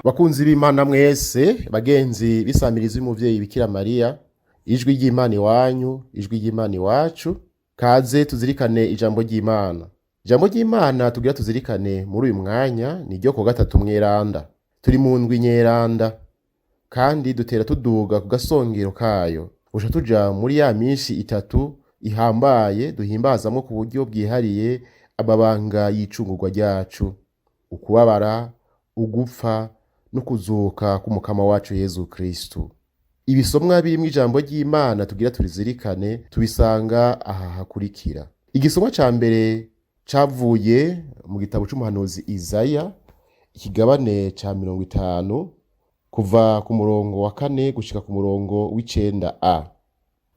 Bakunzi b'Imana mwese, bagenzi b'isamirizi y'umuvyeyi Bikira Mariya, ijwi ry'Imana iwanyu, ijwi ry'Imana iwacu, kaze tuzirikane ijambo ry'Imana. Ijambo ry'Imana tugira tuzirikane muri uyu mwanya ni ryo ku gatatu mweranda. Turi mu ndwi nyeranda kandi dutera tuduga ku gasongero kayo. Uca tuja muri ya minsi itatu ihambaye duhimbazamwo ku buryo bwihariye amabanga y'icungurwa ryacu, ukubabara, ugupfa no kuzuka k'umukama wacu Yezu Kristu. Ibisomwa birimwo ijambo ry'Imana tugira turizirikane tubisanga aha hakurikira. Igisomwa ca mbere cavuye mu gitabo c'umuhanuzi Izaya, ikigabane ca 50, kuva ku murongo wa 4 gushika ku murongo w'icenda a.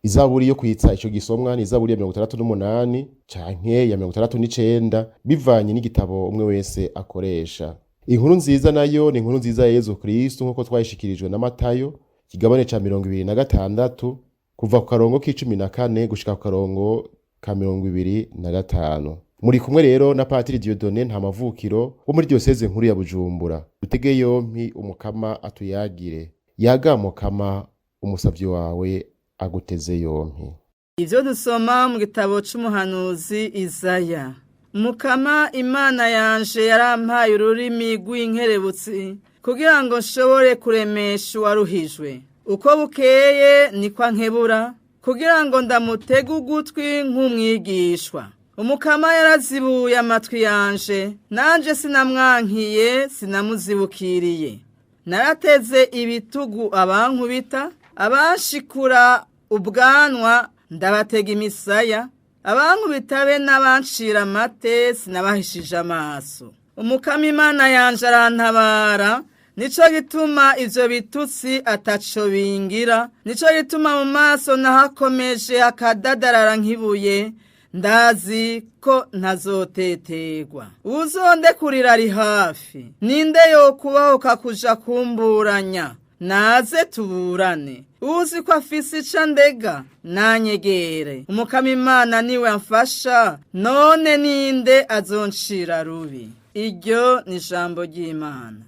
Izaburi yo kwitsa ico gisomwa ni izaburi ya 68 canke ya 69 bivanye n'igitabo umwe wese akoresha. Inkuru nziza nayo ni inkuru nziza ya Yezu Kristu nk'uko twayishikirijwe na Matayo, ikigabane ca 26 kuva ku karongo k'icumi na kane gushika ku karongo ka 25. Muri kumwe rero na Patiri Dieudonné Ntamavukiro wo muri Diyoseze nkuru ya Bujumbura. Dutege yompi umukama atuyagire. Yaga mukama, umusavyi wawe aguteze yompi. Ivyo dusoma mu gitabo c'umuhanuzi Izaya. Mukama Imana yanje yarampaye ururimi rw'inkerebutsi kugira ngo nshobore kuremesha uwaruhijwe. Uko bukeye niko ankebura kugira ngo ndamutege ugutwi nk'umwigishwa. Umukama yarazibuye amatwi yanje, nanje sinamwankiye, sinamuzibukiriye. Narateze ibitugu abankubita, abanshikura ubwanwa ndabatega imisaya, abankubita be n'abancira amate sinabahishije amaso. Umukama Imana yanje arantabara, nico gituma ivyo bitutsi ataco bingira, nico gituma mu maso nahakomeje akadadarara nk'ibuye, ndazi ko ntazoteterwa. Uwuzondekurira ari hafi, ninde yokubahuka kuja kumburanya? Naze tuburane. Uzi ko afise ico andega nanyegere. Umukama Imana niwe amfasha, none ninde azoncira rubi? Iryo ni ijambo ry'Imana.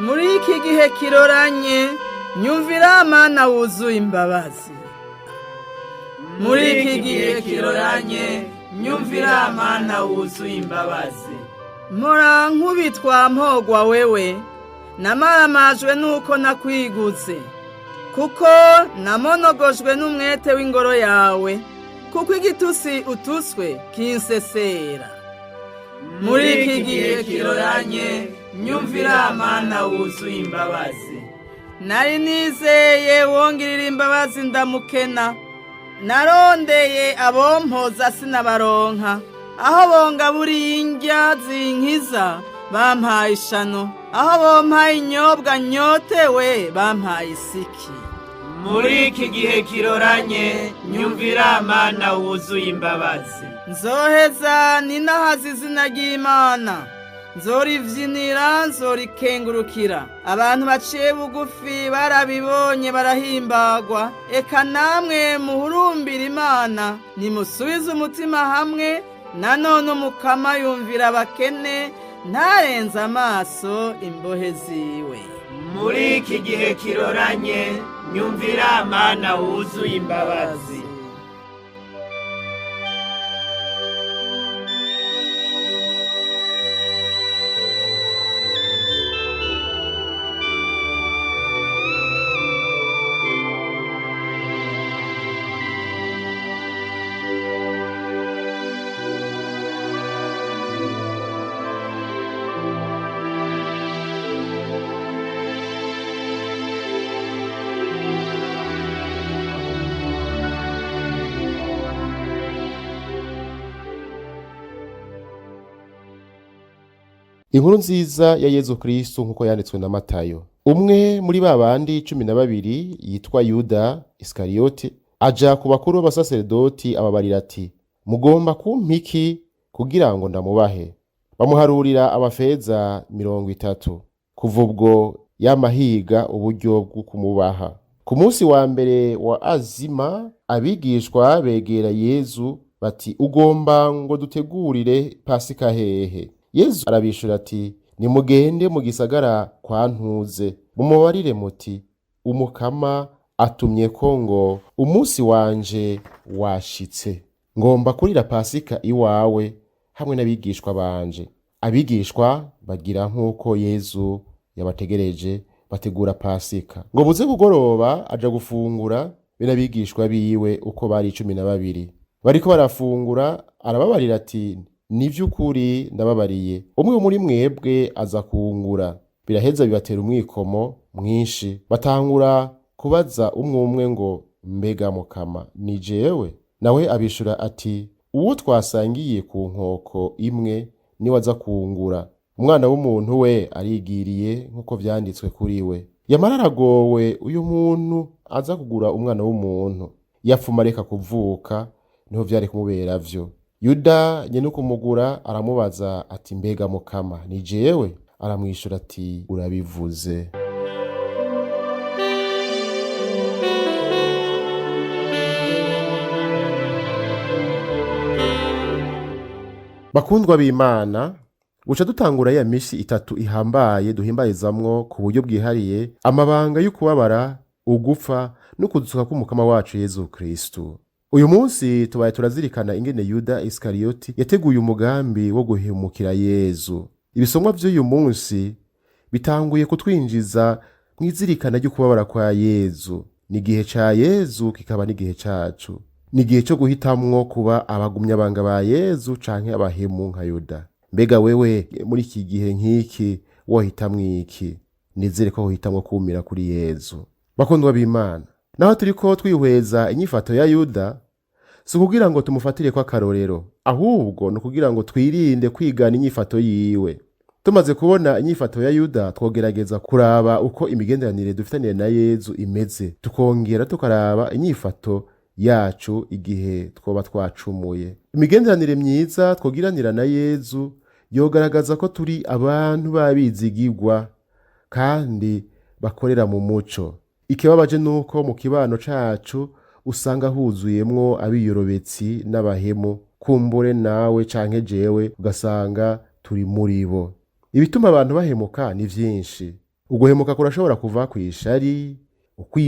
Muri iki gihe kiroranye, nyumvira Mana wuzuye imbabazi. Muri iki gihe kiroranye, nyumvira Mana wuzuye imbabazi. Mpora nkubitwa mpogwa wewe, namaramajwe nuko nakwiguze, kuko namonogojwe n'umwete w'ingoro yawe, kuko igitusi utuswe kinsesera. Muri iki gihe kiroranye, nyumvira Mana wuzuye imbabazi. Nari nizeye wongirira imbabazi ndamukena, narondeye abompoza sinabaronka, aho bongaburiye indya zinkiza bampaye ishano, aho bompaye inyobwa nyotewe bampaye isiki. Muri iki gihe kiroranye, nyumvira Mana wuzuye imbabazi. Nzoheza ninahaza izina ry'Imana, nzorivyinira nzorikengurukira. Abantu baciye bugufi barabibonye barahimbagwa. Eka namwe muhurumbira Imana, nimusubize umutima hamwe. Nanone umukama yumvira abakene, ntarenze amaso imbohe ziwe. Muri iki gihe kiroranye, nyumvira Mana wuzuye imbabazi. Inkuru nziza ya Yezu Kristu nk'uko yanditswe na Matayo. Umwe muri ba bandi 12 yitwa Yuda Isikariyoti aja ku bakuru b'abasaseredoti ababarira ati: mugomba kumpa iki kugira ngo ndamubahe? Bamuharurira amafeza 30. Kuva ubwo yama ahiga uburyo bwo kumubaha. Ku munsi wa mbere wa Azima, abigishwa begera Yezu bati: "Ugomba ngo dutegurire Pasika hehe?" Yezu arabishura ati: "Nimugende mu gisagara kwa Ntuze, mumubarire muti: Umukama atumyeko ngo umunsi wanje washitse, ngomba kurira Pasika iwawe hamwe n'abigishwa banje." Abigishwa bagira nk'uko Yezu yabategereje, bategura Pasika. Ngo buze kugoroba, aja gufungura be n'abigishwa biwe uko bari 12. Bariko barafungura, arababarira ati: "Ni vy'ukuri ndababariye, umwe muri mwebwe aza kungura." Biraheza bibatera umwikomo mwinshi, batangura kubaza umwe umwe ngo: "Mbega Mukama, ni jewe?" Nawe abishura ati: "Uwo twasangiye ku nkoko imwe niwe aza kungura. Umwana w'umuntu we arigiriye nk'uko vyanditswe kuri we. Yamara aragowe uyu muntu aza kugura Umwana w'umuntu! Yapfuma areka kuvuka, niho vyari kumubera vyo." Yuda nyene kumugura aramubaza ati: "Mbega Mukama, ni jewe?" Aramwishura ati: "Urabivuze." Bakundwa b'Imana, buca dutangura ya misi itatu ihambaye duhimbarizamwo ku buryo bwihariye amabanga y'ukubabara, ugupfa no kuzuka k'Umukama wacu Yezu Kristu. Uyu munsi tubaye turazirikana ingene Yuda Isikariyoti yateguye umugambi wo guhemukira Yezu. Ibisomwa vy'uyu munsi bitanguye kutwinjiza mw'izirikana ry'ukubabara kwa Yezu. Ni igihe ca Yezu kikaba n'igihe cacu. Ni igihe co guhitamwo kuba abagumyabanga ba Yezu canke abahemu nka Yuda. Mbega wewe muri iki gihe nk'iki wohitamwo iki? Nizere ko wohitamwo kumira kuri Yezu. Bakundwa b'Imana, naho turiko twihweza inyifato ya Yuda, si ukugira ngo tumufatireko akarorero, ahubwo ni ukugira ngo twirinde kwigana inyifato yiwe. Tumaze kubona inyifato ya Yuda, twogerageza kuraba uko imigenderanire dufitaniye na Yezu imeze, tukongera tukaraba inyifato yacu igihe twoba twacumuye. Imigenderanire myiza twogiranira na Yezu yogaragaza ko turi abantu b'abizigirwa kandi bakorera mu muco. Ikibabaje nuko mu kibano cacu usanga huzuyemwo abiyorobetsi n'abahemu, kumbure nawe canke jewe ugasanga turi muri bo. Ibituma abantu bahemuka ni vyinshi. Uguhemuka kurashobora kuva kw'ishari,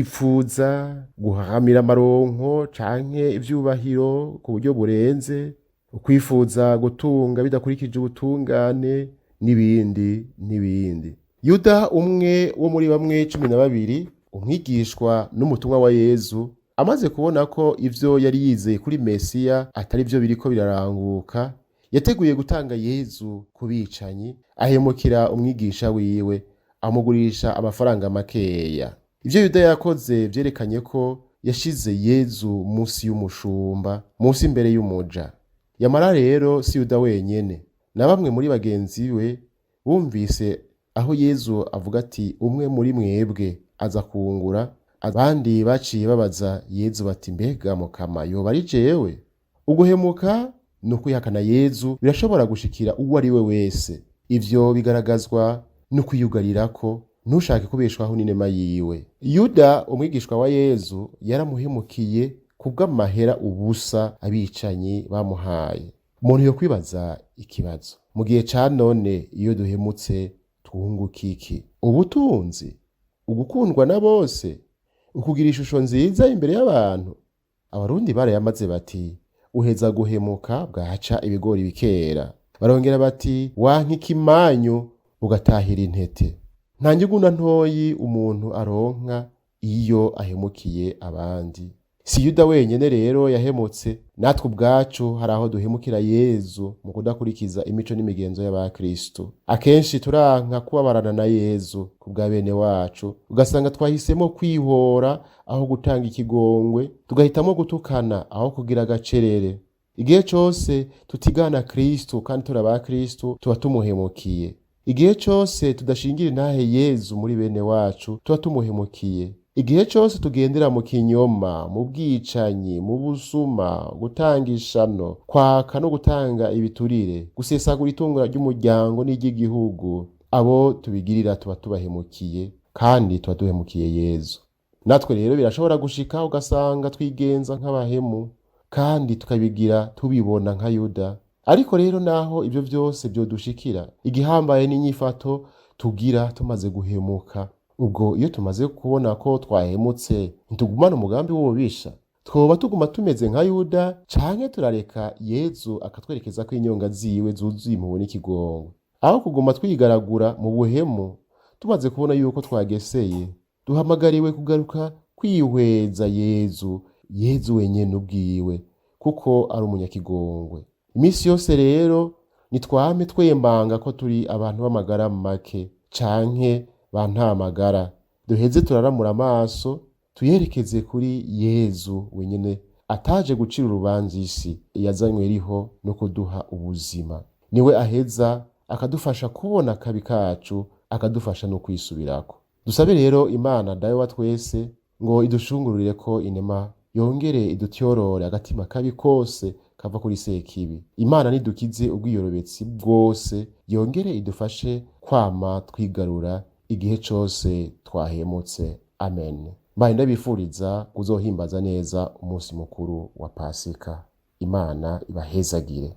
ukwipfuza, guhahamira amaronko canke ivyubahiro ku buryo burenze, ukwifuza gutunga bidakurikije ubutungane, n'ibindi n'ibindi. Yuda, umwe wo muri bamwe 12, umwigishwa n'umutumwa wa Yezu, amaze kubona ko ivyo yari yizeye kuri Mesiya atari vyo biriko biraranguka, yateguye gutanga Yezu ku bicanyi, ahemukira umwigisha wiwe, amugurisha amafaranga makeya. Ivyo Yuda yakoze vyerekanye ko yashize Yezu munsi y'umushumba, munsi imbere y'umuja. Yamara rero si Yuda wenyene, na bamwe muri bagenzi we bumvise aho Yezu avuga ati: "Umwe muri mwebwe aza kungura." Abandi baciye babaza Yezu bati: "Mbega Mukama, yoba ari jewe?" Uguhemuka ni ukwihakana Yezu birashobora gushikira uwo ari we wese. Ivyo bigaragazwa no kwiyugarirako, ntushake kubeshwaho n'inema yiwe. Yuda umwigishwa wa Yezu yaramuhemukiye kubw'amahera ubusa abicanyi bamuhaye. Umuntu yokwibaza ikibazo: mu gihe ca none iyo duhemutse twunguka iki? Ubutunzi? Ugukundwa na bose? Ukugira ishusho nziza imbere y'abantu? Abarundi barayamaze bati: "Uheza guhemuka bwaca ibigori bikera." Barongera bati: "Wanka ikimanyu ugatahira intete." Nta nyungu na ntoyi umuntu aronka iyo ahemukiye abandi. Si Yuda wenyene rero yahemutse, natwe ubwacu hari aho duhemukira Yezu mu kudakurikiza imico n'imigenzo y'abakristo. Akenshi turanka kubabarana na Yezu ku bwa bene wacu, ugasanga twahisemo kwihora aho gutanga ikigongwe, tugahitamo gutukana aho kugira agacerere. Igihe cose tutigana Kristo kandi turi abakristo, tuba tumuhemukiye. Igihe cose tudashingira intahe Yezu muri bene wacu, tuba tumuhemukiye. Igihe cose tugendera mu kinyoma, mu bwicanyi, mu busuma, gutanga ishano, kwaka no gutanga ibiturire, gusesagura itunga ry'umuryango n'iry'igihugu, abo tubigirira tuba tubahemukiye kandi tuba duhemukiye Yezu. Natwe rero birashobora gushika ugasanga twigenza nk'abahemu kandi tukabigira tubibona nka Yuda. Ariko rero naho ivyo vyose vyodushikira, igihambaye n'inyifato tugira tumaze guhemuka. Ubwo iyo tumaze kubona ko twahemutse, ntitugumana umugambi w'ububisha? Twoba tuguma tumeze nka Yuda canke turareka Yezu akatwerekeza ko inyonga ziwe zuzuye impuhwe n'ikigongwe? Aho kuguma twigaragura mu buhemu, tumaze kubona yuko twageseye, duhamagariwe kugaruka kwihweza Yezu, Yezu wenyene ubwiwe, kuko ari umunyakigongwe. Iminsi yose rero nitwame twembanga ko turi abantu b'amagara make canke ba ntamagara. Duheze turaramura amaso, tuyerekeze kuri Yezu wenyene ataje gucira urubanza isi, yazanywe riho no kuduha ubuzima. Niwe aheza akadufasha kubona akabi kacu, akadufasha no kwisubirako. Dusabe rero Imana Dawe wa twese ngo idushungururire ko inema, yongere idutyorore agatima kabi kose kava kuri Sekibi. Imana nidukize ubwiyorobetsi bwose, yongere idufashe kwama twigarura igihe cose twahemutse. Amen. Mbaye ndabifuriza kuzohimbaza neza umunsi mukuru wa Pasika. Imana ibahezagire.